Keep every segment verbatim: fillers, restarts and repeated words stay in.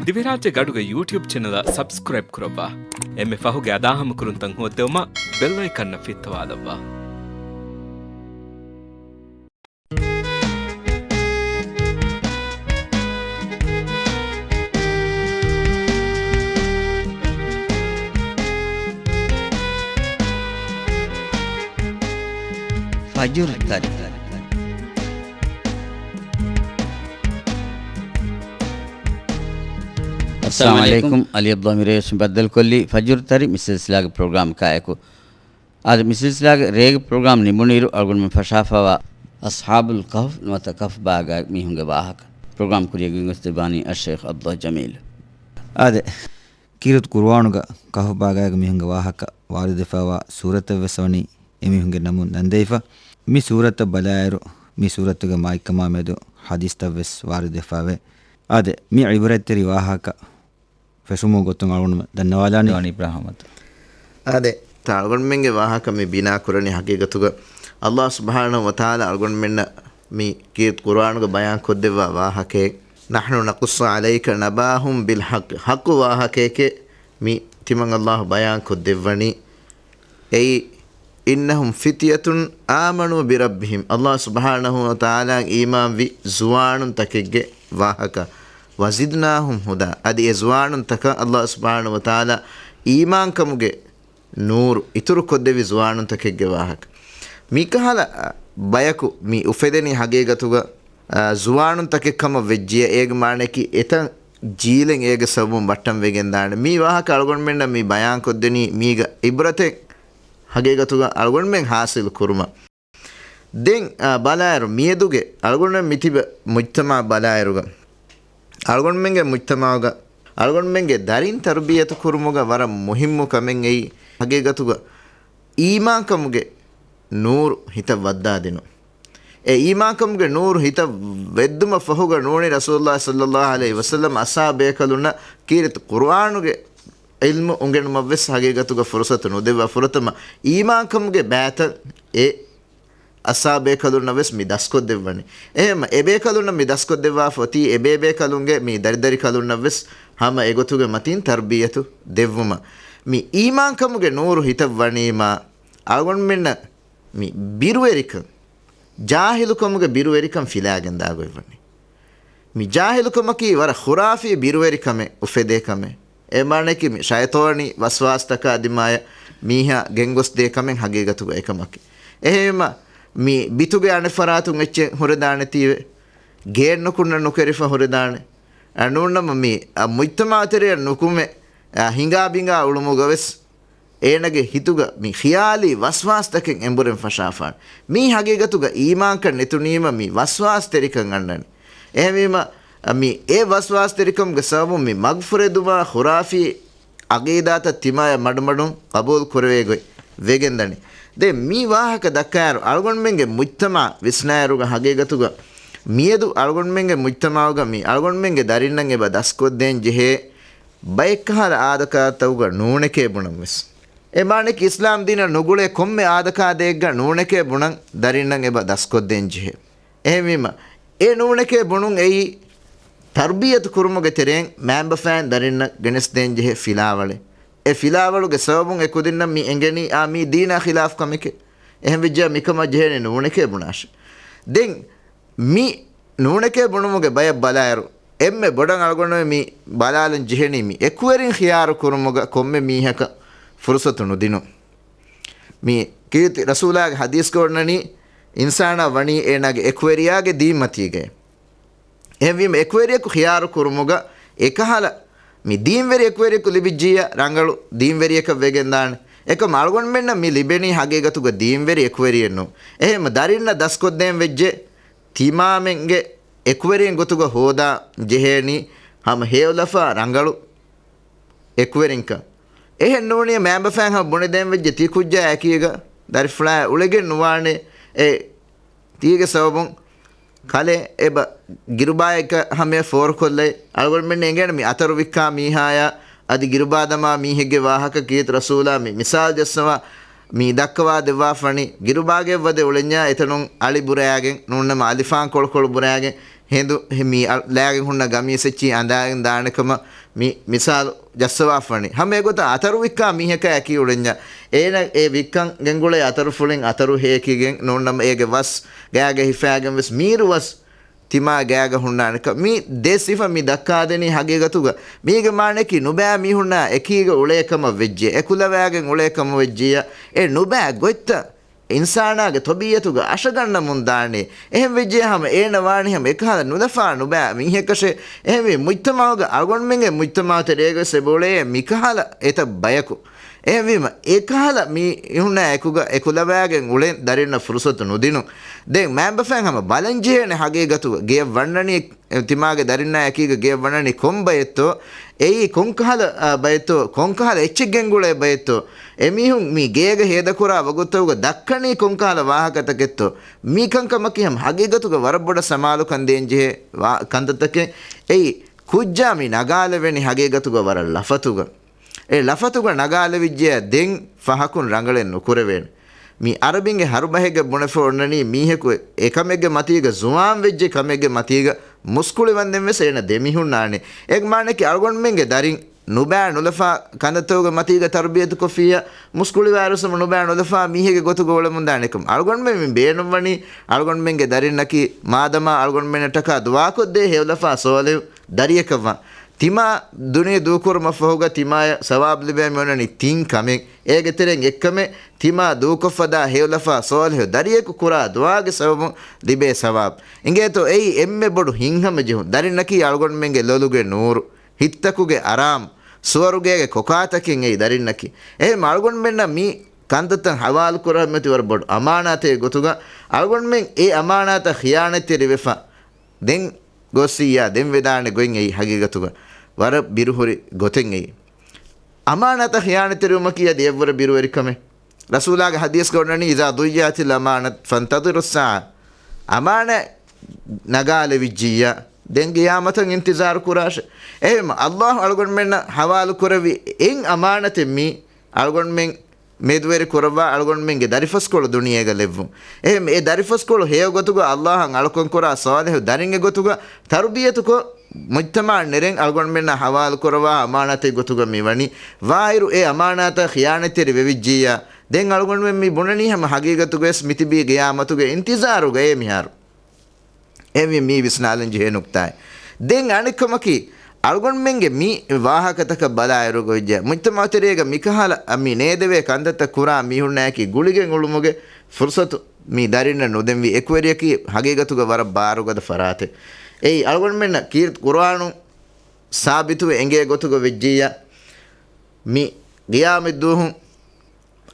ދިވެހިރާއްޖޭގެ އަޑުގެ ޔޫޓިއުބް ޗެނަލަށް ސަބްސްކްރައިބް ކުރައްވާ. އެންމެ ފަހުގެ އަދާހަމަކުރުންތައް ހޯއްދެވުމަށް ބެލް އައިކަންއަށް ފިއްތަވާލައްވާ. ފަޖުރު ތަރި. އައްސަލާމު އައްސަލާމު އަލައިކުމް. އަލީ އަބްދުﷲ މިރޭ ބައްދަލުކޮށްލީ ފަޖުރު ތަރި މި ސިލްސިލާގެ ޕްރޮގްރާމް ކާއެކު. އާދެ، މި ސިލްސިލާގެ ރޭގެ ޕްރޮގްރާމް ނިމުނުއިރު އަޅުގަނޑުމެން ފަށާފަވާ އަޞްޙާބުލް ކަހްފް ނުވަތަ ކަހްފް ބާގާ މީހުންގެ ވާހަކަ ޕްރޮގްރާމް ކުރިޔަށް ގެންގޮސްދެއްވާނީ އައްޝައިޚް އަބްދުﷲ ޖަމީލް. އާދެ، ކީރިތި ޤުރުއާނުގަ ކަހްފް ބާގާގެ މީހުންގެ ވާހަކަ ވާރިދުވެފަވާ ސޫރަތަށްވެސް ވަނީ އެމީހުންގެ ނަމުން ނަންދެވިފަ. މި ސޫރަތަށް ބަލާއިރު، މި ސޫރަތުގެ މާތްކަމާ މެދު ޙަދީޘްތައްވެސް ވާރިދުވެފަވޭ. އާދެ، މި ޢިބްރަތްތެރި ވާހަކަ ފެށުމުގެ ގޮތުން އަޅުގަނޑު ދަންނަވާލާނީ. ދިވާނީ އިބްރާހިމް އަތު. އާދެ، ތާ އަޅުގަނޑުމެންގެ ވާހަކަ މި ބިނާ ކުރަނީ ޙަޤީޤަތުގަ ﷲ ސުބްޙާނަހޫ ވަތަޢާލާ އަޅުގަނޑުމެންނަށް މި ކީރިތި ޤުރުއާނުގަ ބަޔާން ކޮށްދެއްވާ ވާހަކައެއް. نحن نقص عليك نبأهم بالحق، ޙައްޤު ވާހަކައެކޭ މި ތިމަން ﷲ ބަޔާން ކޮށްދެއްވަނީ. އެއީ، إنهم فتية آمنوا بربهم، ﷲ ސުބްޙާނަހޫ ވަތަޢާލާ އީމާންވި ޒުވާނުންތަކެއްގެ ވާހަކަ. وزدناهم هدى، އަދި އެ ޒުވާނުންތަކަށް ﷲ ސުބްޙާނަހޫ ވަތަޢާލާ އީމާންކަމުގެ ނޫރު އިތުރުކޮށްދެއްވި ޒުވާނުންތަކެއްގެ ވާހަކަ. މިކަހަލަ، އަ، ބަޔަކު މި އުފެދެނީ ޙަޤީޤަތުގަ، އަ، ޒުވާނުންތަކެއް ކަމަށް ވެއްޖިޔަ، އޭގެ މާނައަކީ އެތައް ޖީލެއް އޭގެ ސަބަބުން ބައްޓަން ވެގެންދާނެ. މި ވާހަކަ އަޅުގަނޑުމެންނަށް މި ބަޔާންކޮށްދެނީ މީގަ ޢިބްރަތެއް ޙަޤީޤަތުގަ އަޅުގަނޑުމެން ޙާޞިލު ކުރުމަށް. ދެން، އާ، ބަލާއިރު، މިއަދުގެ އަޅުގަނޑުމެން މިތިބަ މުޖްތަމަޢަށް ބަލާއިރުގަ، އަޅުގަނޑުމެންގެ މުޖްތަމަޢުގަ، އަޅުގަނޑުމެންގެ ދަރިން ތަރުބިޔަތު ކުރުމުގަ ވަރަށް މުހިއްމު ކަމެއް އެއީ، ޙަޤީޤަތުގަ އީމާންކަމުގެ ނޫރު ހިތަށް ވައްދާދިނުން. އެ އީމާންކަމުގެ ނޫރު ހިތަށް ވެއްދުމަށް ފަހުގަ ނޫނީ ރަސޫލުﷲ ޞައްލަﷲ ޢަލައިހި ވަސައްލަމް އަޞްޙާބޭކަލުންނަށް ކީރިތި ޤުރުއާނުގެ ޢިލްމު އުނގެނުމަށްވެސް ޙަޤީޤަތުގަ ފުރުޞަތު ނުދެއްވާ. ފުރަތަމަ އީމާންކަމުގެ ބައިތައް އެ އަޞްޙާބޭކަލުންނަށްވެސް މި ދަސްކޮށްދެއްވަނީ. އެހެންމަ އެބޭކަލުންނަށް މި ދަސްކޮށްދެއްވާފަ އޮތީ އެބޭބޭކަލުންގެ މި ދަރިދަރިކަލުންނަށްވެސް ހަމަ އެގޮތުގެ މަތީން ތަރުބިޔަތު ދެއްވުމަށް. މި އީމާންކަމުގެ ނޫރު ހިތަށް ވަނީމާ، އަޅުގަނޑުމެންނަށް މި ބިރުވެރިކަން، ޖާހިލުކަމުގެ ބިރުވެރިކަން ފިލާގެންދާގޮތްވަނީ. މި ޖާހިލުކަމަކީ ވަރަށް ޚުރާފީ ބިރުވެރިކަމެއް އުފެދޭ ކަމެއް. އެ މާނައަކީ މި ޝައިޠާނީ ވަސްވާސްތަކާ ދިމާޔަށް މީހާ ގެންގޮސްދޭ ކަމެއް ޙަޤީޤަތުގަ އެކަމަކީ. އެހެންވީމަ، މި ބިތުގެ އަނެއް ފަރާތުން އެއްޗެއް ހުރެދާނެތީވެ، ގޭން ނުކުންނަ ނުކެރިފަ ހުރެދާނެ. އަ، ނޫންނަމަ މި، އަ، މުޖްތަމަޢު ތެރެއަށް ނުކުމެ، އަ، ހިނގާ ބިނގާ އުޅުމުގަވެސް އޭނަގެ ހިތުގަ މި ޚިޔާލީ ވަސްވާސްތަކެއް އެނބުރެން ފަށާފާނެ. މީ ޙަޤީޤަތުގަ އީމާންކަން ނެތުނީމަ މި ވަސްވާސްތެރިކަން އަންނަނީ. އެހެންވީމަ، މި އެ ވަސްވާސްތެރިކަމުގެ ސަބަބުން މި މަގުފުރެދުމާ ޚުރާފީ ޢަޤީދާތައް ތިމާޔަށް މަޑުމަޑުން ޤަބޫލު ކުރެވޭ ގޮތް ވެގެންދަނީ. ދެން މި ވާހަކަ ދައްކާއިރު، އަޅުގަނޑުމެންގެ މުޖްތަމަޢަށް ވިސްނާއިރުގަ ޙަޤީޤަތުގަ މިއަދު އަޅުގަނޑުމެންގެ މުޖްތަމަޢުގަ މި އަޅުގަނޑުމެންގެ ދަރިންނަށް އެބަ ދަސްކޮށްދޭން ޖެހޭ ބައެއްކަހަލަ އާދަކާތައް ނޫނެކޭ ބުނަން ވެސް. އެ މާނައަކީ އިސްލާމް ދީނަށް ނުގުޅޭ ކޮންމެ އާދަކާދައެއްގަ ނޫނެކޭ ބުނަން ދަރިންނަށް އެބަ ދަސްކޮށްދޭން ޖެހޭ. އެހެންވީމަ، އެ ނޫނެކޭ ބުނުން އެއީ ތަރުބިޔަތު ކުރުމުގެ ތެރެއިން މައިންބަފައިން ދަރިންނަށް ގެނެސްދޭން ޖެހޭ ފިލާވަޅެއް. އެ ފިލާވަޅުގެ ސަބަބުން އެ ކުދިންނަށް މި އެނގެނީ އާ މީ ދީނާ ޚިލާފު ކަމެކޭ. އެހެންވެއްޖެޔާ މިކަމަށް ޖެހޭނީ ނޫނެކޭ ބުނާށޭ. ދެން މި ނޫނެކޭ ބުނުމުގެ ބަޔަށް ބަލާއިރު، އެންމެ ބޮޑަށް އަޅުގަނޑުމެން މި ބަލާލަން ޖެހެނީ މި އެކުވެރިން ޚިޔާރު ކުރުމުގަ ކޮންމެ މީހަކަށް ފުރުޞަތު ނުދިނުން. މި ކީރިތި ރަސޫލާގެ ޙަދީޘްގަ އޮންނަނީ، އިންސާނާ ވަނީ އޭނާގެ އެކުވެރިޔާގެ ދީންމަތީގައި. އެހެންވީމަ އެކުވެރިޔަކު ޚިޔާރު ކުރުމުގަ އެކަހަލަ މި ދީންވެރި އެކުވެރިޔަކު ލިބިއްޖިއްޔާ ރަނގަޅު ދީންވެރިޔަކަށް ވެގެންދާނެ. އެކަމް އަޅުގަނޑުމެންނަށް މި ލިބެނީ ޙަޤީޤަތުގަ ދީންވެރި އެކުވެރިއެއް ނޫން. އެހެންމަ ދަރިންނަށް ދަސްކޮށްދޭން ވެއްޖެ ތިމާމެންގެ އެކުވެރިން ގޮތުގަ ހޯދާ ޖެހޭނީ ހަމަ ހެޔޮލަފާ ރަނގަޅު އެކުވެރިންކަން. އެހެން ނޫނީ މައިންބަފައިން ހަމަ ބުނެދޭން ވެއްޖެ ތި ކުއްޖާ އެކީގަ ދަރިފުޅާއެއް އުޅެގެން ނުވާނެ. އެ ތީގެ ސަބަބުން ކަލޭ އެބަ ގިރުބާއެއްގަ ހަމަޔަށް ފޯރުކޮށްލައި، އަޅުގަނޑުމެން އެނގޭނެ މި އަތަރު ވިއްކާ މީހާޔާ އަދި ގިރުބާ ދަމާ މީހެއްގެ ވާހަކަ ކީރިތި ރަސޫލާ މި މިސާލް ޖައްސަވާ މި ދައްކަވާ ދެއްވާފަނީ، ގިރުބާގެ ވަދެ އުޅެންޏާ އެތަނުން އަޅި ބުރައިގެން ނޫންނަމަ އަލިފާން ކޮޅުކޮޅު ބުރައިގެން ހެނދު މި ލާގެން ހުންނަ ގަމީސް އެއްޗި އަނދާގެން ދާނެ ކަމަށް މި މިސާލު ޖައްސަވާފަނީ. ހަމަ އެގޮތަށް އަތަރު ވިއްކާ މީހަކާ އެކީ އުޅެންޏާ އޭނަ އެ ވިއްކަން ގެންގުޅޭ އަތަރުފުޅިން އަތަރު ހޭކިގެން ނޫންނަމަ އޭގެ ވަސް ގާގަ ހިފާގެން ވެސް މީރު ވަސް ތިމާ ގާގަ ހުންނާނެ ކަ-، މި ދެ ސިފަ މި ދައްކާދެނީ ހަގީގަތުގަ. މީގެ މާނައަކީ ނުބައި މީހުންނާ އެކީގަ އުޅޭ ކަމަށް ވެއްޖެ، އެކުލަވާގެން އުޅޭ ކަމަށް ވެއްޖިއްޔާ، އެ ނުބައި ގޮތްތައް އިންސާނާގެ ތޮބީއަތުގަ އަށަގަންނަމުން ދާނީ. އެހެން ވެއްޖެ ހަމަ އޭނަ ވާނީ ހަމަ އެކަހަލަ ނުލަފާ ނުބައި މީހަކަށޭ. އެހެންވީ މުޖްތަމަޢުގަ އަޅުގަނޑުމެންގެ މުޖްތަމަޢު ތެރޭގަ އެބައުޅޭ މިކަހަލަ އެތައް ބަޔަކު. އެހެންވީމަ އެކަހަލަ މީހުންނާ އެކުގަ އެކުލަވާގެން އުޅެން ދަރިންނަށް ފުރުސަތު ނުދިނުން. ދެން މައިންބަފައިން ހަމަ ބަލަންޖެހޭނެ ހަގީގަތުގަ ގެޔަށް ވަންނަނީ ތިމާގެ ދަރިންނާ އެކީގަ ގެޔަށް ވަންނަނީ ކޮން ބައެއްތޯ؟ އެއީ ކޮންކަހަލަ، އާ، ބައެއްތޯ؟ ކޮންކަހަލަ އެއްޗެއް ގެންގުޅޭ ބައެއްތޯ؟ އެމީހުން މި ގޭގަ ހޭދަކުރާ ވަގުތުތަކުގަ ދައްކަނީ ކޮންކަހަލަ ވާހަކަތަކެއްތޯ؟ މި ކަންކަމަކީ ހަމަ ހަގީގަތުގަ ވަރަށް ބޮޑަށް ސަމާލުކަން ދޭންޖެހޭ ވާ-، ކަންތައްތަކެއް. އެއީ ކުއްޖާ މި ނަގާލެވެނީ ހަގީގަތުގަ ވަރަށް ލަފަތުގަ. އެ ލަފަތުގަ ނަގާލެވިއްޖެޔާ ދެން ފަހަކުން ރަނގަޅެއް ނުކުރެވޭނެ. މި އަރަބިންގެ ހަރުބަހެއްގަ ބުނެފަ އޮންނަނީ މީހަކު އެކަމެއްގެ މަތީގަ ޒުވާން ވެއްޖެ ކަމެއްގެ މަތީގަ މުސްކުޅިވަންދެން ވެސް އޭނަ ދެމިހުންނާނެ. އޭގެ މާނައަކީ އަޅުގަނޑުމެންގެ ދަރިން ނުބައި ނުލަފާ ކަންތައްތަކުގެ މަތީގަ ތަރުބިޔަތުކޮށްފިއްޔާ، މުސްކުޅިވާއިރުވެސް ހަމަ ނުބައި ނުލަފާ މީހެއްގެ ގޮތުގަ އުޅެމުންދާނެ ކަމަށް. އަޅުގަނޑުމެން މި ބޭނުންވަނީ އަޅުގަނޑުމެންގެ ދަރިންނަކީ މާދަމާ އަޅުގަނޑުމެންނަށްޓަކާ ދުޢާކޮށްދޭ ހެޔޮލަފާ ސޯލިހު ދަރިއެކަށްވާން. ތިމާ ދުނިޔެ ދޫކުރުމަށްފަހުގަ ތިމާޔަށް ސަވާބު ލިބޭ މިއޮންނަނީ ތިން ކަމެއް. އޭގެ ތެރެއިން އެއްކަމެއް ތިމާ ދޫކޮށްފަދާ ހެޔޮލަފާ ސޯލިހު ދަރިއެކު ކުރާ ދުޢާގެ ސަބަބުން ލިބޭ ސަވާބު. އިނގޭތޯ އެއީ އެންމެ ބޮޑު ހިތްހަމަޖެހުން. ދަރިންނަކީ އަޅުގަނޑުމެންގެ ލޮލުގެ ނޫރު. ހިތްތަކުގެ އަރާމު، ސުވަރުގޭގެ ކޮކާތަކެއް އެއީ ދަރިންނަކީ. އެހެން އަޅުގަނޑުމެންނަށް މި ކަންތައްތައް ހަވާލު ކުރަމެތި ވަރަށް ބޮޑު އަމާނާތެއް ގޮތުގަ އަޅުގަނޑުމެން އެ އަމާނާތަށް ޚިޔާނަތްތެރިވެފަ ދެން ގޮއްސިއްޔާ ދެން ވެދާނެ ގޮތް އެއީ ހަގީގަތުގަ ވަރަށް ބިރުހުރި ގޮތެއް އެއީ. އަމާނާތަށް ޚިޔާނަތްތެރިވުމަކީ އަދި އެއްވަރަށް ބިރުވެރިކަމެއް. ރަސޫލާގެ ޙަދީޘްގަ އޮންނަނީ، "إذا ضيعت الأمانة فانتظروا الساعة." އަމާނާތް ނަގާލެވިއްޖިއްޔާ، ދެން ގިޔާމަތަށް އިންތިޒާރު ކުރާށޭ. އެހެން ﷲ އަޅުގަނޑުމެންނަށް ޙަވާލު ކުރެއްވި އެއް އަމާނަތެއް މީ އަޅުގަނޑުމެން މެދުވެރި ކުރައްވާ އަޅުގަނޑުމެންގެ ދަރިފަސްކޮޅު ދުނިޔޭގަ ލެއްވުން. އެހެން އެ ދަރިފަސްކޮޅު ހެޔޮ ގޮތުގަ ﷲ އަށް އަޅުކަން ކުރާ ޞާލިޙު ދަރިންގެ ގޮތުގަ ތަރުބިޔަތުކޮށް، މުޖްތަމަޢަށް ނެރެން އަޅުގަނޑުމެންނަށް ޙަވާލު ކުރައްވާ އަމާނާތެއް ގޮތުގަ މި ވަނީ. ވާއިރު އެ އަމާނާތަށް ޚިޔާނަތްތެރި ވެވިއްޖިއްޔާ، ދެން އަޅުގަނޑުމެން މި ބުނަނީ ހަމަ ޙަޤީޤަތުގަވެސް މިތިބީ ޤިޔާމަތުގެ އިންތިޒާރުގައޭ މިހާރު. އެހެންވީ މީ ވިސްނާލަން ޖެހޭ ނުކްތާއެއް. ދެން އަނެއްކަމަކީ، އަޅުގަނޑުމެންގެ މި ވާހަކަތަކަށް ބަލާއިރު ގޮވިއްޖެ، މުޖްތަމަޢު ތެރޭގަ މިކަހަލަ މި ނޭދެވޭ ކަންތައްތައް ކުރާ މީހުންނާއެކީ ގުޅިގެން އުޅުމުގެ ފުރުޞަތު މި ދަރިންނަށް ނުދެންވީ. އެކުވެރިޔަކީ ހަގީގަތުގަ ވަރަށް ބާރުގަދަ ފަރާތެއް. އެއީ އަޅުގަނޑުމެންނަށް ކީރިތި ޤުރުއާނުން ސާބިތުވެ އެނގޭ ގޮތުގަ ވެއްޖިއްޔާ، މި ޤިޔާމަތްދުވަހު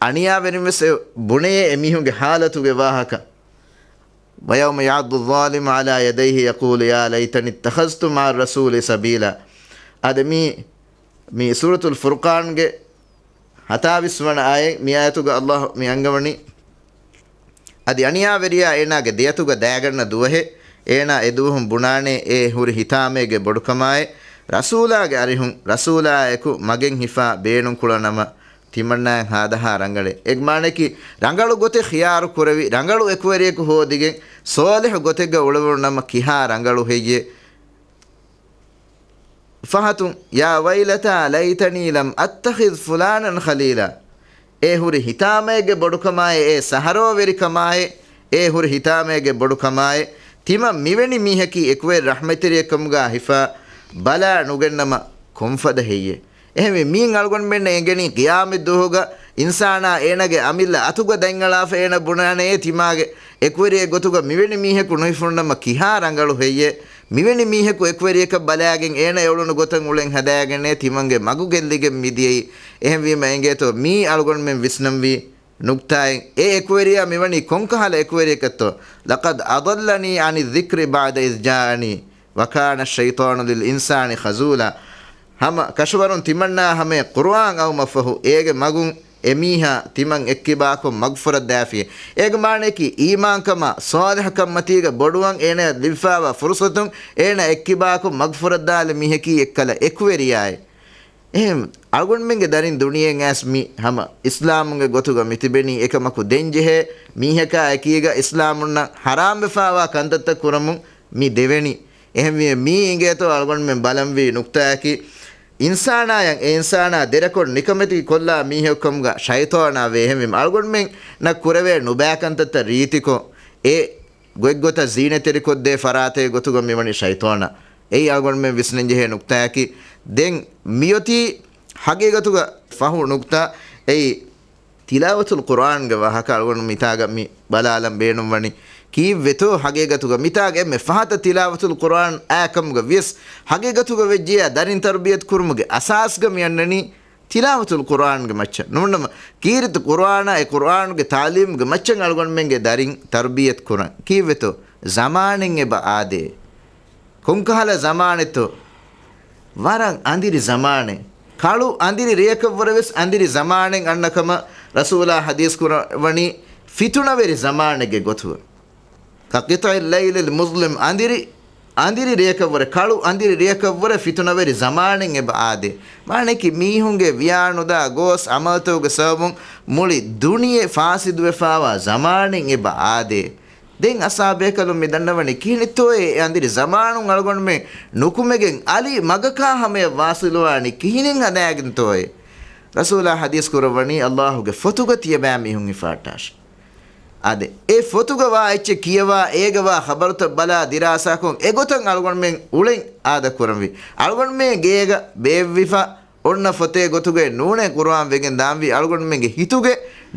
އަނިޔާވެރިން ވެސް އެ ބުނެޔޭ އެމީހުންގެ ޙާލަތުގެ ވާހަކަ. ويوم يعض الظالم على يديه يقول يا ليتني اتخذت مع الرسول سبيلا. އަދި މި، މި ސޫރަތުލް ފުރުޤާންގެ ހަތާވީސް ވަނަ އާޔަތް، މި އާޔަތުގަ ﷲ މި އަންގަވަނީ، އަދި އަނިޔާވެރިޔާ އޭނާގެ ދެއަތުގަ ދާގަންނަ ދުވަހެއް، އޭނާ އެދުވަހުން ބުނާނޭ އެ ހުރި ހިތާމައެއްގެ ބޮޑުކަމާއި، ރަސޫލާގެ އަރިހުން ރަސޫލާއެކު މަގެއް ހިފާ ބޭނުން ކުޅަނަމަ، ތިމަންނާއަށް ހާދަހާ ރަނގަޅޭ. އޭގެ މާނައަކީ، ރަނގަޅު ގޮތެއް ޚިޔާރު ކުރެވި، ރަނގަޅު އެކުވެރިޔަކު ހޯދިގެން، ޞާލިޙު ގޮތެއްގަ އުޅެވުނު ނަމަ ކިހާ ރަނގަޅު ހެއްޔޭ؟ ފަހަތުން، يا ويلتى ليتني لم أتخذ فلانا خليلا. އޭ ހުރި ހިތާމައެއްގެ ބޮޑުކަމާއި، އޭ ސަހަރޯވެރިކަމާއި، އޭ ހުރި ހިތާމައެއްގެ ބޮޑުކަމާއި، ތިމަން މިވެނި މީހަކީ އެކުވެރި ރަޙްމަތްތެރިޔެއްކަމުގާ ހިފާ ބަލާ ނުގަންނަމަ ކޮންފަދަ ހެއްޔޭ؟ އެހެންވެ، މީން އަޅުގަނޑުމެންނަށް އެނގެނީ ޤިޔާމަތްދުވަހުގަ އިންސާނާ އޭނަގެ އަމިއްލަ އަތުގަ ދަތްއަޅާފަ އޭނަ ބުނާނެ އޭ ތިމާގެ އެކުވެރިއެއް ގޮތުގަ މިވެނި މީހަކު ނުހިފުނުނަމަ ކިހާ ރަނގަޅު ހެއްޔޭ؟ މިވެނި މީހަކު އެކުވެރިޔަކަށް ބަލާގެން އޭނަ އެއުޅުނު ގޮތަށް އުޅެން ހަދާގެންނޭ ތިމަންގެ މަގު ގެއްލިގެން މިދިޔައީ. އެހެންވީމަ އެނގޭތޯ މީ އަޅުގަނޑުމެން ވިސްނަންވީ ނުކްތާއެއް. އެ އެކުވެރިޔާ މިވަނީ ކޮންކަހަލަ އެކުވެރިޔަކަށްތޯ؟ لقد أضلني عن الذكر بعد إذ جاءني وكان الشيطان للإنسان خذولا. ހަމަ ކަށަވަރުން ތިމަންނާ ހަމަޔަށް ޤުރުއާން އައުމަށްފަހު، އޭގެ މަގުން އެމީހާ ތިމަން އެއްކިބާކޮށް މަގުފުރައްދާފި. އޭގެ މާނައަކީ، އީމާންކަމާ ޞާލިޙުކަންމަތީގަ ބޮޑުވަން އޭނަޔަށް ލިބިފާވާ ފުރުޞަތުން އޭނަ އެއްކިބާކޮށް މަގުފުރައްދާލި މީހަކީ އެއްކަލަ އެކުވެރިޔާއެއް. އެހެން އަޅުގަނޑުމެންގެ ދަރިން ދުނިޔެއިން އައިސް މި ހަމަ އިސްލާމުންގެ ގޮތުގަ މިތިބެނީ އެކަމަކު ދެންޖެހޭ މީހަކާ އެކީގަ އިސްލާމުންނަށް ޙަރާމްވެފާވާ ކަންތައްތައް ކުރަމުން މި ދެވެނީ. އެހެންވީމަ މީ އިނގޭތޯ އަޅުގަނޑުމެން ބަލަންވީ ނުކްތާއަކީ، އިންސާނާޔަށް އެ އިންސާނާ ދެރަކޮށް ނިކަމެތި ކޮށްލާ މީހެއްކަމުގަ ޝައިޠާނާ ވޭ. އެހެންވީމަ އަޅުގަނޑުމެންނަށް ކުރެވޭ ނުބައިކަންތައްތައް ރީތިކޮށް، އެ ގޮތްގޮތަށް ޒީނަތްތެރިކޮށްދޭ ފަރާތެއް ގޮތުގަ މިވަނީ ޝައިޠާނާ. އެއީ އަޅުގަނޑުމެން ވިސްނަންޖެހޭ ނުކްތާއަކީ. ދެން މިއޮތީ ހަގީގަތުގަ ފަހު ނުކްތާ. އެއީ ތިލާވަތުލް ޤުރްއާންގެ ވާހަކަ އަޅުގަނޑު މިތާގަ މި ބަލާލަން ބޭނުންވަނީ. ކީއްވެތޯ ހަގީގަތުގަ މިތާގަ އެންމެ ފަހަތަށް ތިލާވަތުލް ޤުރްއާން އާ ކަމުގަ ވިޔަސް، ހަގީގަތުގަ ވެއްޖެޔާ ދަރިން ތަރުބިޔަތު ކުރުމުގެ އަސާސްގަ މި އަންނަނީ ތިލާވަތުލް ޤުރްއާންގެ މައްޗަށް. ނޫންނަމަ، ކީރިތި ޤުރްއާނާ އެ ޤުރްއާންގެ ތާލީމުގެ މައްޗަށް އަޅުގަނޑުމެންގެ ދަރިން ތަރުބިޔަތު ކުރަން. ކީއްވެތޯ؟ ޒަމާނެއް އެބަ އާދޭ. ކޮންކަހަލަ ޒަމާނެއްތޯ؟ ވަރަށް އަނދިރި ޒަމާނެއް. ކަޅު އަނދިރި ރެޔަކަށްވުރެ ވެސް އަނދިރި ޒަމާނެއް އަންނަ ކަމަށް ރަސޫލާ ޙަދީޘް ކުރައްވަނީ ފިތުނަވެރި ޒަމާނެއްގެ ގޮތުގަ. كقطع الليل المظلم، އަނދިރި، އަނދިރި ރެޔަކަށްވުރެ، ކަޅު އަނދިރި ރެޔަކަށްވުރެ ފިތުނަވެރި ޒަމާނެއް އެބަ އާދޭ. މާނައަކީ މީހުންގެ ވިޔާނުދާ ގޯސް ޢަމަލުތަކުގެ ސަބަބުން މުޅި ދުނިޔެ ފާސިދުވެފާވާ ޒަމާނެއް އެބަ އާދޭ. ދެން އަސްޙާބޭކަލުން މި ދަންނަވަނީ ކިހިނެއްތޯއޭ އެ އަނދިރި ޒަމާނުން އަޅުގަނޑުމެން ނުކުމެގެން އަލި މަގަކާ ހަމަޔަށް ވާސިލުވާނީ ކިހިނެއް ހަދާގެންތޯއޭ؟ ރަސޫލާ ޙަދީޘް ކުރައްވަނީ ﷲ ގެ ފޮތުގަ ތިޔަބައިމީހުން ހިފަހައްޓާށޭ. އާދެ، އެ ފޮތުގަ ވާ އެއްޗެއް ކިޔަވާ، އޭގަ ވާ ޚަބަރުތައް ބަލާ ދިރާސާކޮށް، އެގޮތަށް އަޅުގަނޑުމެން އުޅެން އާދަ ކުރަންވީ. އަޅުގަނޑުމެން ގޭގަ ބޭއްވިފަ އޮންނަ ފޮތޭ ގޮތުގައި ނޫނޭ ޤުރުއާން ވެގެން ދާންވީ. އަޅުގަނޑުމެންގެ ހިތުގެ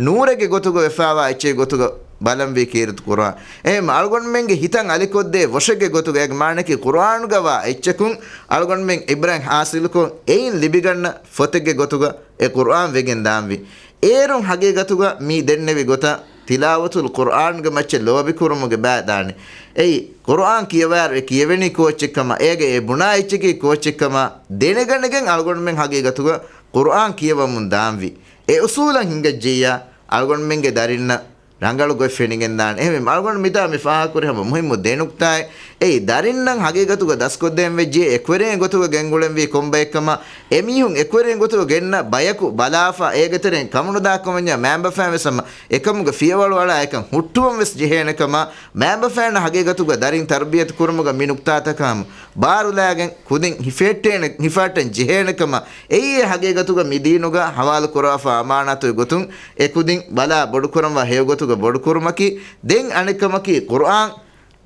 ނޫރެއްގެ ގޮތުގަ ވެފާވާ އެއްޗެއް ގޮތުގަ ބަލަންވީ ކީރިތި ޤުރުއާން. އެހެން އަޅުގަނޑުމެންގެ ހިތަށް އަލިކޮށްދޭ ވޮށެއްގެ ގޮތުގަ އޭގެ މާނައަކީ ޤުރުއާނުގަ ވާ އެއްޗަކުން އަޅުގަނޑުމެން ޢިބްރަތް ޙާޞިލުކޮށް، އެއިން ލިބިގަންނަ ފޮތެއްގެ ގޮތުގަ އެ ޤުރުއާން ވެގެން ދާންވީ. އޭރުން ޙަޤީޤަތުގަ މި ދެންނެވި ގޮތަށް ތިލާވަތުލް ޤުރްއާންގެ މައްޗަށް ލޯބިކުރުމުގެ ބައި ދާނެ. އެއީ، ޤުރްއާން ކިޔަވާއިރު އެ ކިޔެވެނީ ކޯއްޗެއްކަމާ، އޭގަ އެ ބުނާ އެއްޗަކީ ކޯއްޗެއްކަމާ ދެނެގަނެގެން އަޅުގަނޑުމެން ޙަޤީޤަތުގަ ޤުރްއާން ކިޔަވަމުން ދާންވީ. އެ އުޞޫލަށް ހިނގައްޖެއްޔާ، އަޅުގަނޑުމެންގެ ދަރިންނަށް ރަނގަޅު ގޮތް ފެނިގެންދާނެ. އެހެންވީމަ، އަޅުގަނޑު މިތާ މި ފާހަގަކުރި ހަމަ މުހިއްމު ދެ ނުކްތާއެއް. އެއީ، ދަރިންނަށް ޙަޤީޤަތުގަ ދަސްކޮށްދޭން ވެއްޖެ އެކުވެރިން ގޮތުގަ ގެންގުޅެންވީ ކޮންބައެއްކަމާ، އެމީހުން އެކުވެރިން ގޮތުގަ ގެންނަ ބަޔަކު ބަލާފަ، އޭގެ ތެރެއިން ކަމުނުދާކަމަންޏާ މައިންބަފައިން ވެސް ހަމަ އެކަމުގެ ފިޔަވަޅު އަޅާ އެކަން ހުއްޓުވަން ވެސް ޖެހޭނެ ކަމަށް، މައިންބަފައިންނަށް ޙަޤީޤަތުގަ ދަރިން ތަރުބިޔަތު ކުރުމުގަ މި ނުކްތާތަކަށް ހަމަ ބާރުލާގެން ކުދިން ހިފެއްޓޭނެ، ހިފައްޓަން ޖެހޭނެ ކަމަށް، އެއީ އެ ޙަޤީޤަތުގަ މި ދީނުގަ ޙަވާލު ކުރަވާފަ އަމާނާތުގެ ގޮތުން އެ ކުދިން ބަލާ ބޮޑުކުރަންވާ ހެޔޮގޮތުގަ ބޮޑުކުރުމަކީ. ދެން އަނެއްކަމަކީ، ޤުރްއާން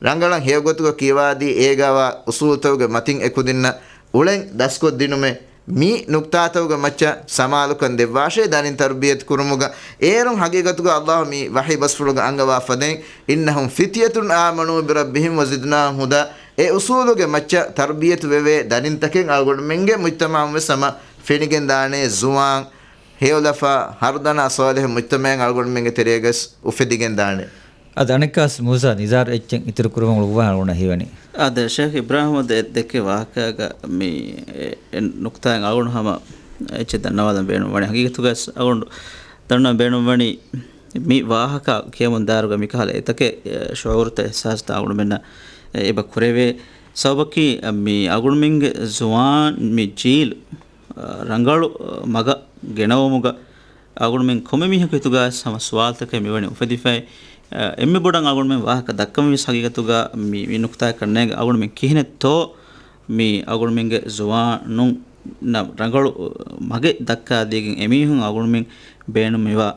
ރަނގަޅަށް ހެޔޮގޮތުގަ ކިޔަވާދީ، އޭގަވާ އުޞޫލުތަކުގެ މަތިން އެކުދިންނަށް އުޅެން ދަސްކޮށްދިނުމެއް. މި ނުކްތާތަކުގެ މައްޗަށް ސަމާލުކަން ދެއްވާށޭ، ދަރިން ތަރުބިޔަތު ކުރުމުގަ. އޭރުން ޙަޤީޤަތުގަ ﷲ މި ވަޙީ ބަސްފުޅުގަ އަންގަވާ ފަދައިން، إنهم فتية آمنوا بربهم وزدناهم هدى، އެ އުޞޫލުގެ މައްޗަށް ތަރުބިޔަތު ވެވޭ ދަރިންތަކެއް އަޅުގަނޑުމެންގެ މުޖްތަމަޢުން ވެސް ހަމަ ފެނިގެން ދާނެ. ޒުވާން، ހެޔޮލަފާ، ހަރުދަނާ ޞާލިޙު މުޖްތަމަޢެއް އަޅުގަނޑުމެންގެ ތެރޭގަސް އުފެދިގެން ދާނެ. އަދި އަނެއްކާސް މޫސާ ނިޒާރު އެއްޗެއް އިތުރު ކުރުމަށް އުޅުއްވާ އަޅުގަނޑަށް ހީވަނީ. އާދެ، ޝޭޚް އިބްރާހިމް ދެ-، ދެއްކެ ވާހަކައިގަ މި އެ، އެ ނުކްތާއިން އަޅުގަނޑު ހަމަ އެއްޗެއް ދަންނަވާލަން ބޭނުންވަނީ. ހަގީގަތުގަސް އަޅުގަނޑު ދަންނަވަން ބޭނުންވަނީ މި ވާހަކަ ކިޔަމުން ދާއިރުގަ މިކަހަލަ އެތަކެއް، އެ، ޝުޢޫރުތައް އިޙްސާސްތައް އަޅުގަނޑުމެންނަށް އެބަ ކުރެވޭ. ސަބަބަކީ މި އަޅުގަނޑުމެންގެ ޒުވާން މި ޖީލު ރަނގަޅު މަގަށް ގެނައުމުގަ އަޅުގަނޑުމެން ކޮންމެ މީހަކު ހިތުގަ ހަމަ ސުވާލުތަކެއް މިވަނީ އުފެދިފައި. އެންމެ ބޮޑަށް އަޅުގަނޑުމެން ވާހަކަ ދައްކަންވީސް ހަގީގަތުގަ މި، މި ނުކްތާއަކަށް ނޭނގެ އަޅުގަނޑުމެން ކިހިނެއްތޯ މި އަޅުގަނޑުމެންގެ ޒުވާނުންނަށް ރަނގަޅު މަގެއް ދައްކާދީގެން އެމީހުން އަޅުގަނޑުމެން ބޭނުން މިވާ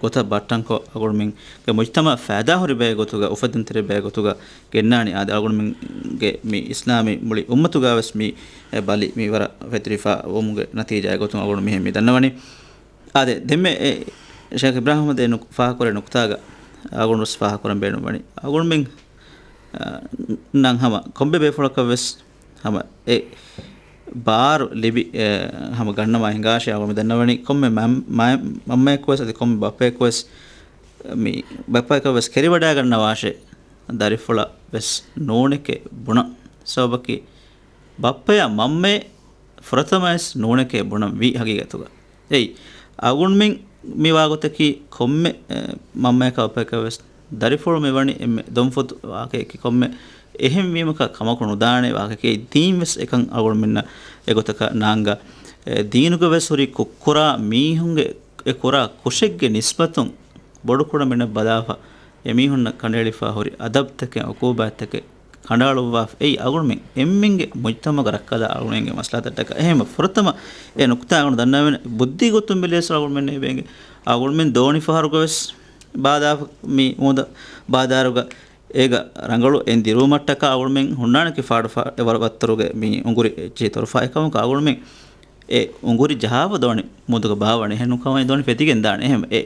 ގޮތަށް ބައްޓަންކޮށް، އަޅުގަނޑުމެންގެ މުޖްތަމަޢަށް ފައިދާހުރި ބައެއް ގޮތުގަ، އުފެދުންތެރި ބައެއް ގޮތުގަ ގެންނާނީ. އާދެ، އަޅުގަނޑުމެންގެ މި އިސްލާމީ މުޅި އުއްމަތުގަ ވެސް މި އެ ބަލި މިވަރަށް ފެތުރިފަ ވުމުގެ ނަތީޖާއެއް ގޮތުން އަޅުގަނޑު މިހެން މި ދަންނަވަނީ. އާދެ، ދެންމެ އެ ޝޭޚް އިބްރާހިމް އަޙްމަދު އެ ނުކް-، ފާހަގަކުރޭ ނުކްތާގަ އަޅުގަނޑު ވެސް ފާހަގަކުރަން ބޭނުންވަނީ. އަޅުގަނޑުމެން، އަ، ނަން ހަމަ ކޮންމެ ބޭފުޅަކަށް ވެސް ހަމަ އެ ބާރު ލިބި، އެ، ހަމަ ގަންނަވާ ހިނގާށޭ. އަޅުގަނޑު ދަންނަވަނީ ކޮންމެ މަ-، މަ-، މަންމައެއްކު ވެސް އަދި ކޮންމެ ބައްޕައެއްކު ވެސް މި ބައްޕައަކަށް ވެސް ކެރިވަޑައިގަންނަވާށޭ، ދަރިފުޅަށް ވެސް ނޫނެކޭ ބުނަން. ސަބަބަކީ ބައްޕަޔާ މަންމައޭ ފުރަތަމަވެސް ނޫނެކޭ ބުނަން ވީ ހަގީގަތުގަ. އެއީ، އަޅުގަނޑުމެން މިވާގޮތަކީ ކޮންމެ، އެ، މަންމަޔަކާ ބައްޕަޔަކަށް ވެސް ދަރިފުޅު މިވަނީ އެންމެ ދޮންފޮތު ވާހަކައަކީ ކޮންމެ އެހެންވީމަކާ ކަމަކު ނުދާނެ ވާހަކައެއް. ދީން ވެސް އެކަން އަޅުގަނޑުމެންނަށް އެގޮތަކަށް ނާންގާ. އެ، ދީނުގަ ވެސް ހުރި ކުށްކުރާ މީހުންގެ އެ ކުރާ ކުށެއްގެ ނިސްބަތުން ބޮޑުކުރަމިނަށް ބަލާފަ، އެމީހުންނަށް ކަނޑައެޅިފަ ހުރި އަދަބުތަކެއް، އުޤޫބާތްތަކެއް ކަނޑައަޅުއްވާފަ. އެއީ އަޅުގަނޑުމެން އެންމެންގެ މުޖްތަމައުގަ ރައްކާލާ އަޅުގަނޑުމެންގެ މަސްލަހަތަށްޓަކާ. އެހެން ފުރަތަމަ އެ ނުކުތާ އަޅުގަނޑު ދަންނަވަން ބުއްދީ ގޮތުން ބެލިޔަސް އަޅުގަނޑުމެން އެބޭގެ. އަޅުގަނޑުމެން ދޯނި ފަހަރުގަވެސް ބާދާ މި މޫދަ ބާދާރުގަ އޭގަ ރަނގަޅު އެން ދިރުވުމަށްޓަކާ އަޅުގަނޑުމެން ހުންނާނެ ކި ފާޑު ފާ-، އެ ވަރަށް ވައްތަރުގެ މި އުނގުރި އެއްޗެހި ތޮރުފާ. އެކަމަކު އަޅުގަނޑުމެން އެ އުނގުރި ޖަހާފަ ދޯނި މޫދުގަ ބާވަނީ. އެހެން ނުކަމަށް ދޯނި ފެތިގެން ދާނެ. އެހެން އެ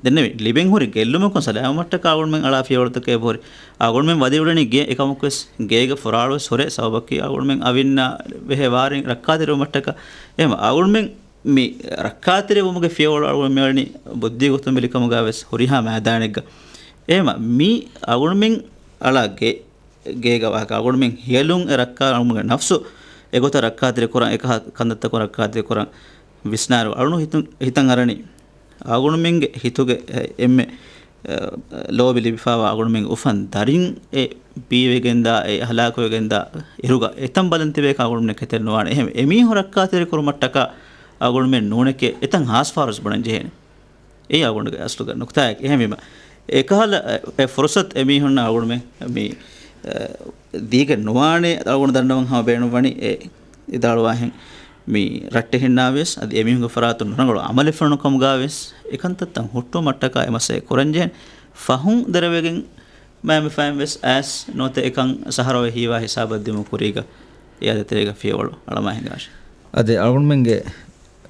ދެންނެވި ލިބެން ހުރި ގެއްލުމަކުން ސަލާމަތްޓަކާ އަޅުގަނޑުމެން އަޅާ ފިޔަވަޅުތަކެއް އެބަހުރި. އަޅުގަނޑުމެން ވަދެވުނީ ގެ އެކަމަކުވެސް ގޭގަ ފުރާޅުވެސް ހުރޭ ސަބަބަކީ އަޅުގަނޑުމެން އަވިންނާ ބެހޭ ވާރިން ރައްކާތެރިވުމަށްޓަކާ. އެހެން އަޅުގަނޑުމެން މި ރައްކާތެރިވުމުގެ ފިޔަވަޅު އަޅުގަނޑު މިއަޅަނީ ބުއްދީ ގޮތުން ބެލިކަމުގަވެސް ހުރިހާ މައިދާނެއްގަ. އެހެން މި އަޅުގަނޑުމެން އަޅާ ގެ ގޭގަ ވާހަކަ އަޅުގަނޑުމެން ހިޔަލުން އެ ރައްކާ އަޅުގަނޑުގެ ނަފްސު އެގޮތަށް ރައްކާތެރި ކުރަން އެކަހަ ކަންތައްތަކުން ރައްކާތެރި ކުރަން ވިސްނާރު އަޅުނު ހިތުން، ހިތަށް އަރަނީ އަޅުގަނޑުމެންގެ ހިތުގެ އެ، އެންމެ، އެ، ލޯބި ލިބިފާވާ އަޅުގަނޑުމެންގެ އުފަން ދަރިން އެ ބީވެގެންދާ އެ ހަލާކުވެގެންދާ އިރުގަ އެތަން ބަލަން ތިބޭކަށް އަޅުގަނޑުމެން ކެތެއް ނުވާނެ. އެހެން އެމީހުން ރައްކާތެރި ކުރުމަށްޓަކާ އަޅުގަނޑުމެން ނޫނެކޭ އެތަން ހާސް ފާރުސް ބުނަން ޖެހޭނެ. އެއީ އަޅުގަނޑުގެ އަސްލުގެ ނުކުތާއެކޭ. އެހެންވީމަ، އެކަހަލަ އެ ފުރުސަތު އެމީހުންނަށް އަޅުގަނޑުމެން މި، އެ، ދީގެން ނުވާނެ. އަޅުގަނޑު ދަންނަވަން ހަމަ ބޭނުންވަނީ އެ އިދާޅުވާހެން މި ރައްޓެހިންނާވެސް އަދި އެމީހުންގެ ފަރާތުން ނުރަނގަޅު އަމަލެއް ފެނުނު ކަމުގަވެސް އެކަންތައްތައް ހުއްޓުވުމަށްޓަކާ އެ މަސައްކަތް ކުރަންޖެހޭނެ. ފަހުން ދެރަވެގެން މައިންބަފައިން ވެސް އައިސް ނުވަތަ އެކަން ސަހަރަވެ ހީވާ ހިސާބަށް ދިމު ކުރީގަ އެއާދަތެރޭގަ ފިޔަވަޅު އަޅަމާ ހިނގާށެ. އަދި އަޅުގަނޑުމެންގެ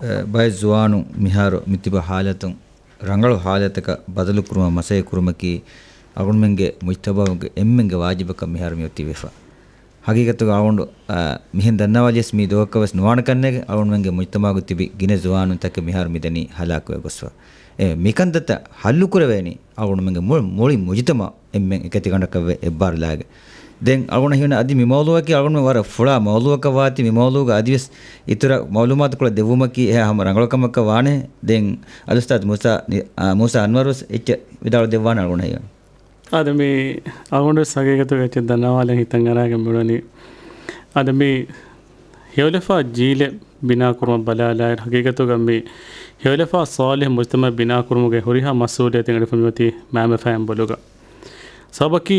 އެ، ބައެއް ޒުވާނުން މިހާރު މިތިބަ ހާލަތުން ރަނގަޅު ހާލަތަކަށް ބަދަލުކުރުމަށް މަސައްކަތް ކުރުމަކީ އަޅުގަނޑުމެންގެ މުޖްތަމައުގެ އެންމެންގެ ވާޖިބަކަށް މިހާރު މިއޮތީ ވެފަ. ހަގީގަތުގަ އަޅުގަނޑު، އަ، މިހެން ދަންނަވާލިޔަސް މީ ދުވަހަކަށް ވެސް ނުވާނެ ކަންނޭނގެ އަޅުގަނޑުމެންގެ މުޖްތަމައުގަ ތިބި ގިނަ ޒުވާނުންތަކެއް މިހާރު މިދަނީ ހަލާކުވެ ގޮސްފަ. އެ، މިކަންތައްތައް ހައްލުކުރެވޭނީ އަޅުގަނޑުމެންގެ މުޅި، މުޅި މުޖުތަމައު އެންމެން އެކަތިގަނޑަކަށްވެ އެއްބާރުލާގެ. ދެން އަޅުގަނޑަށް ހީވަނީ އަދި މި މައުޟޫއަކީ އަޅުގަނޑުމެން ވަރަށް ފުޅާ މައުޟޫއަކަށް ވާތީ، މި މައުޟޫގަ އަދިވެސް އިތުރަށް މައުލޫމާތުކޮޅެއް ދެއްވުމަކީ އެހާ ހަމަ ރަނގަޅު ކަމަކަށް ވާނެ. ދެން އަލްއުސްތާޛު މޫސާ ނި-، އާ، މޫސާ އަންވަރު ވެސް އެއްޗެއް ވިދާޅު ދެއްވާނެ އަޅުގަނޑަށް ހީވަނީ. އާދެ، މި އަޅުގަނޑު ވެސް ހަގީގަތުގަ އެއްޗެއް ދަންނަވާލަން ހިތަށް އަރާގެން މިއުޅެނީ. އާދެ، މި ހެޔޮލަފާ ޖީލެއް ބިނާކުރުމަށް ބަލާލާއިރު، ހަގީގަތުގަ މި ހެޔޮލަފާ ޞާލިޙު މުޖްތަމަޢެއް ބިނާކުރުމުގެ ހުރިހާ މަސްއޫލިއްޔަތެއް އެނގިފަ މިއޮތީ މައިންބަފައިން ބޮލުގަ. ސަބަބަކީ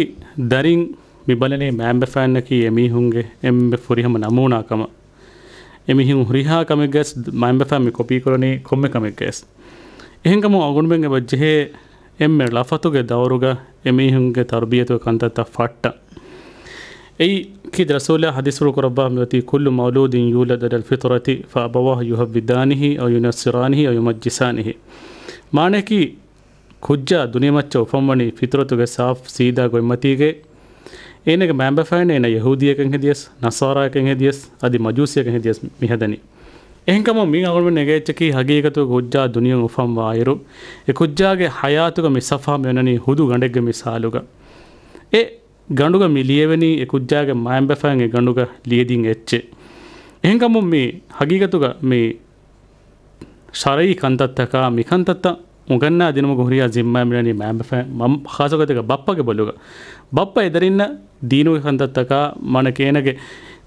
ދަރިން މި ބަލަނީ މައިންބަފައިންނަކީ އެމީހުންގެ އެންމެ ފުރިހަމަ ނަމޫނާ ކަމަށް. އެމީހުން ހުރިހާ ކަމެއްގަސް މައިންބަފައިން މި ކޮޕީ ކުރަނީ ކޮންމެ ކަމެއްގަސް. އެހެންކަމުން އަޅުގަނޑުމެން އެބަ ޖެހޭ އެންމެ ޅަފަތުގެ ދައުރުގަ އެމީހުންގެ ތަރުބިޔަތުގެ ކަންތައްތައް ފައްޓަން. އެއީ ކީރިތި ރަސޫލާ ޙަދީޘްފުޅު ކުރައްވާ މިއޮތީ، "كل مولود يولد على الفطرة فأبواه يهودانه أو ينصرانه أو يمجسانه." މާނައަކީ، ކުއްޖާ ދުނިޔެމައްޗަށް އުފަންވަނީ ފިޠުރަތުގެ ސާފު ސީދާ ގޮތްމަތީގައި، އޭނަގެ މައިންބަފައިން އޭނަ ޔަހޫދީއަކަށް ހެދިޔަސް، ނަޞާރާއަކަށް ހެދިޔަސް، އަދި މަޖޫސީއަކަށް ހެދިޔަސް މިހަދަނީ. އެހެންކަމުން މި އަޅުގަނޑުމެން ނެގޭ އެއްޗަކީ ހަގީގަތުގަ ކުއްޖާ ދުނިޔެއަށް އުފަންވާއިރު، އެ ކުއްޖާގެ ޙަޔާތުގަ މި ޞަފްޙާ މިއޮންނަނީ ހުދު ގަނޑެއްގެ މިސާލުގަ. އެ ގަނޑުގަ މި ލިޔެވެނީ އެ ކުއްޖާގެ މައިންބަފައިން އެ ގަނޑުގަ ލިޔެދިން އެއްޗެއް. އެހެންކަމުން މި ހަގީގަތުގަ މި ޝަރަޢީ ކަންތައްތަކާ މިކަންތައްތައް އުނގަންނާ ދިނުމުގެ ހުރިހާ ޒިންމާ މިއަންނަނީ މައިންބަފައިން، މަ-، ޚާއްޞަ ގޮތެއްގަ ބައްޕަގެ ބޮލުގަ. ބައްޕަ އެ ދަރިންނަށް ދީނުގެ ކަންތައްތަކާ، މާނައަކީ އޭނަގެ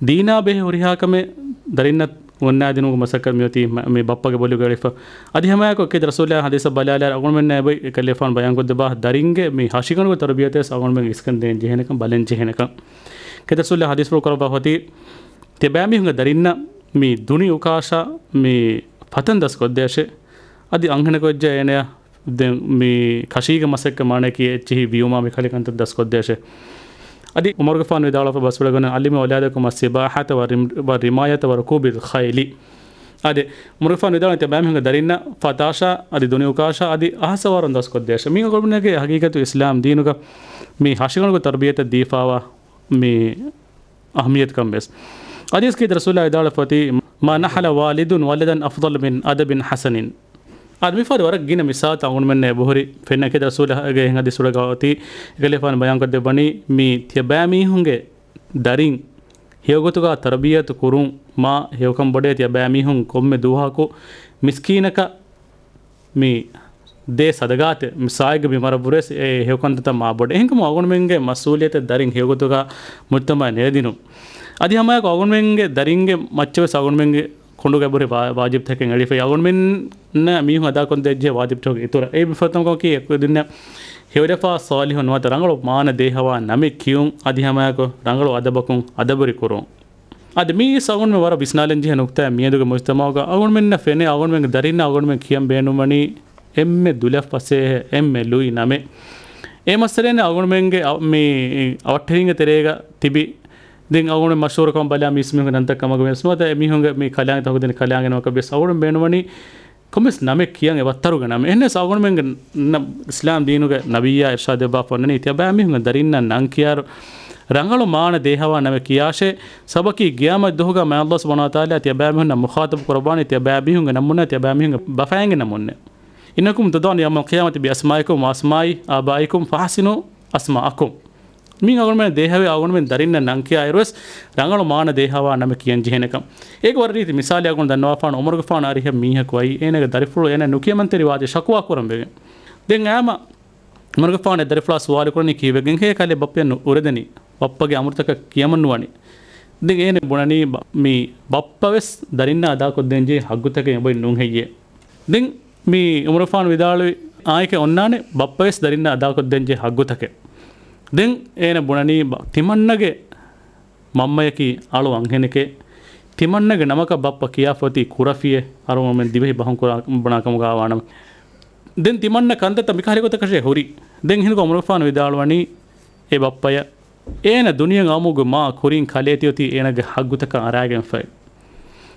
ދީނާ ބެހޭ ހުރިހާ ކަމެއް ދަރިންނަށް އުނގަންނާ ދިނުމުގެ މަސައްކަތް މިއޮތީ މަ-، މި ބައްޕަގެ ބޮލުގަ އެޅިފަ. އަދި ހަމައެކަނި ކީރިތި ރަސޫލާ ޙަދީޘް ބަލާލާއިރު އަޅުގަނޑުމެންނަށް އެބައި އެކަލޭގެފާނު ބަޔާންކޮށްދެއްވާ ދަރިންގެ މި ހަށިގަނޑުގެ ތަރުބިޔަތުވެސް އަޅުގަނޑުމެން އިސްކަން ދޭން ޖެހޭނެކަން، ބަލަން ޖެހޭނެކަން. ކީރިތި ރަސޫލާ ޙަދީޘްފުޅު ކުރައްވާފަ އޮތީ، ތިޔަބައިމީހުންގެ ދަރިންނަށް މި ދުނި އުކާށާ މި ފަތަން ދަސްކޮށްދޭށޭ. އަދި އަންހެނަކު ވެއްޖެ އޭނަޔަށް ދެން މި ކަށީގެ މަސައްކަތް މާނައަކީ އެއްޗިހި ވިޔުމާ މި ކަހަލަ ކަންތައް ދަސްކޮށްދޭށޭ. އަދި ޢުމަރުގެފާނު ވިދާޅުވެފަ ބަސްފުޅެއްގަ، "علموا أولادكم السباحة والرم-، والرماية وركوب الخيل." އާދެ، ޢުމަރުގެފާނު ވިދާޅުވި ތިޔަބައިމީހުންގެ ދަރިންނަށް ފަތާށާ އަދި ދުނި އުކާށާ އަދި އަހަސަވާރުން ދަސްކޮށްދޭށޭ. މީ އަޅުގަނޑުމެންނަކީ ހަގީގަތު އިސްލާމް ދީނުގަ މި ހަށިގަނޑުގެ ތަރުބިޔަތަށް ދީފާވާ މި އަހައްމިއްޔަތުކަން ވެސް. އަދިވެސް ކީރިތި ރަސޫލާ ވިދާޅުވެފަ އޮތީ، "ما نحل والد ولدا أفضل من أدب حسن." އާދެ، މިފަދަ ވަރަށް ގިނަ މިސާލުތައް އަޅުގަނޑުމެންނަށް އެބަހުރި ފެންނަ. ކީރިތި ރަސޫލާގެ އެހެން ޙަދީޘްފުޅެއްގަ އޮތީ، އެކަލޭގެފާނު ބަޔާންކޮށްދެއްވަނީ، މި ތިޔަބައިމީހުންގެ ދަރިން ހެޔޮގޮތުގަ ތަރުބިޔަތު ކުރުން މާ ހެޔޮކަން ބޮޑޭ. ތިޔަބައިމީހުން ކޮންމެ ދުވަހަކު މިސްކީނަކަށް މި ދޭ ސަދަގާތެއް، މި ސާއެއްގެ ބިމަށް ވުރެސް އެ ހެޔޮކަންތައްތައް މާ ބޮޑެ. އެހެންކަމުން އަޅުގަނޑުމެންގެ މަސްއޫލިއްޔަތެއް ދަރިން ހެޔޮގޮތުގަ މުޖްތަމަޢަށް ނެރެދިނުން. އަދި ހަމައެއާއެކު އަޅުގަނޑުމެންގެ ދަރިންގެ މައްޗަށް ވެސް އަޅުގަނޑުމެންގެ ކުނޑުގަ އެބަހުރި ވާ-، ވާޖިބުތަކެއް އެޅިފައި އަޅުގަނޑުމެންނަށް މީހުން އަދާކޮށްދޭ ޖެހޭ ވާޖިބުތަކުގެ އިތުރަށް. އެއީ ފުރަތަމަ ކަމަކީ އެކުދިންނަށް ހެޔޮލަފާ ޞާލިޙު ނުވަތަ ރަނގަޅު މާނަ ދޭހަވާ ނަމެއް ކިޔުން، އަދި ހަމައެކު ރަނގަޅު އަދަބަކުން އަދަބުރި ކުރުން. އަދި މީ އަޅުގަނޑުމެން ވަރަށް ވިސްނާލަން ޖެހޭ ނުކުތާއެއް. މިއަދުގެ މުޖްތަމަޢުގަ އަޅުގަނޑުމެންނަށް ފެނޭ، އަޅުގަނޑުމެންގެ ދަރިންނަށް އަޅުގަނޑުމެން ކިޔަން ބޭނުންވަނީ އެންމެ ދުލަށް ފަސޭހަ، އެންމެ ލުއި ނަމެއް. އެ މައްސަލައިން އަޅުގަނޑުމެންގެ އަ-، މި އަވަށްޓެރިންގެ ތެރޭގަ ތިބި، ދެން އަޅުގަނޑު މަޝްހޫރުކަމަށް ބަލާ މީސްމީހުންގެ ނަންތައް ކަމަކު ވެސް ނުވަތަ އެމީހުންގެ މި ކަލާނގެ ތަކުދިން ކަލާނގެ ނަމަކަށް ވެސް އަޅުގަނޑު ބޭނުންވަނީ ކޮންމެސް ނަމެއް ކިޔަން އެ ވައްތަރުގެ ނަމެއް. އެހެންނަސް އަޅުގަނޑުމެންގެ ނަ-، އިސްލާމް ދީނުގެ ނަބިއްޔާ އިރްޝާދު ދެއްވާފަ އޮންނަނީ ތިޔަބައިމީހުންގެ ދަރިންނަށް ނަން ކިޔާއިރު ރަނގަޅު މާނަ ދޭހަވާ ނަމެއް ކިޔާށޭ. ސަބަބަކީ ޤިޔާމަތް ދުވަހުގަ މާތް ﷲ ސުބްޙާނަހޫ ވަތަޢާލާ ތިޔަބައިމީހުންނަށް މުޚާޠަބު ކުރައްވާނީ ތިޔަބައިމީހުންގެ ނަމުންނޭ، ތިޔަބައިމީހުންގެ ބަފައިންގެ ނަމުންނޭ. إنكم تدعون يوم القيامة بأسمائكم وأسماء آبائكم فأحسنوا أسماءكم. މީ އަޅުގަނޑުމެން ދޭހަވޭ އަޅުގަނޑުމެން ދަރިންނަށް ނަން ކިޔާއިރުވެސް ރަނގަޅު މާނަ ދޭހަވާ ނަމެއް ކިޔަން ޖެހޭނެކަން. އޭގެ ވަރަށް ރީތި މިސާލެއް އަޅުގަނޑު ދަންނަވާފާނަ، ޢުމަރުގެފާނު އަރިހަށް މީހަކު އައީ، އޭނާގެ ދަރިފުޅު އޭނާ ނުކިޔަމަންތެރިވާތީ ޝަކުވާ ކުރަން ވެގެން. ދެން އާމަ ޢުމަރުގެފާނު އެ ދަރިފުޅާ ސުވާލު ކުރަނީ ކީއްވެގެންހޭ ކަލޭ ބައްޕަޔަށް ނު-، އުރެދެނީ؟ ބައްޕަގެ އަމުރުތަކަށް ކިޔަމަން ނުވަނީ. ދެން އޭނަ ބުނަނީ ބަ-، މި ބައްޕަވެސް ދަރިންނާ އަދާކޮށްދޭންޖެހޭ ހައްގުތަކެއް އެބައޮތް ނޫން ހެއްޔޭ؟ ދެން މި ޢުމަރުގެފާނު ވިދާޅުވި، އާނއެކޭ އޮންނާނެ ބައްޕަވެސް ދަރިންނާ އަދާކޮށްދޭންޖެހޭ ހައްގުތަކެއް. ދެން އޭނަ ބުނަނީ ބަ-، ތިމަންނަގެ މަންމަޔަކީ އަޅު އަންހެނެކޭ، ތިމަންނަގެ ނަމަކަށް ބައްޕަ ކިޔާފަ އޮތީ ކުރަފިއޭ، އަޅުގަނޑުމެން ދިވެހި ބަހުން ކުރާ ބުނާ ކަމުގަ ވާނަމަ. ދެން ތިމަންނަ ކަންތައްތައް މިކަހަލަ ގޮތަކަށޭ ހުރީ. ދެން އެހިނދުގަ ޢުމަރުގެފާނު ވިދާޅުވަނީ އެ ބައްޕަޔަށް އޭނަ ދުނިޔެ އައުމުގެ މާ ކުރިން ކަލޭ ތިއޮތީ އޭނަގެ ހައްގުތަކަށް އަރާގެންފައި.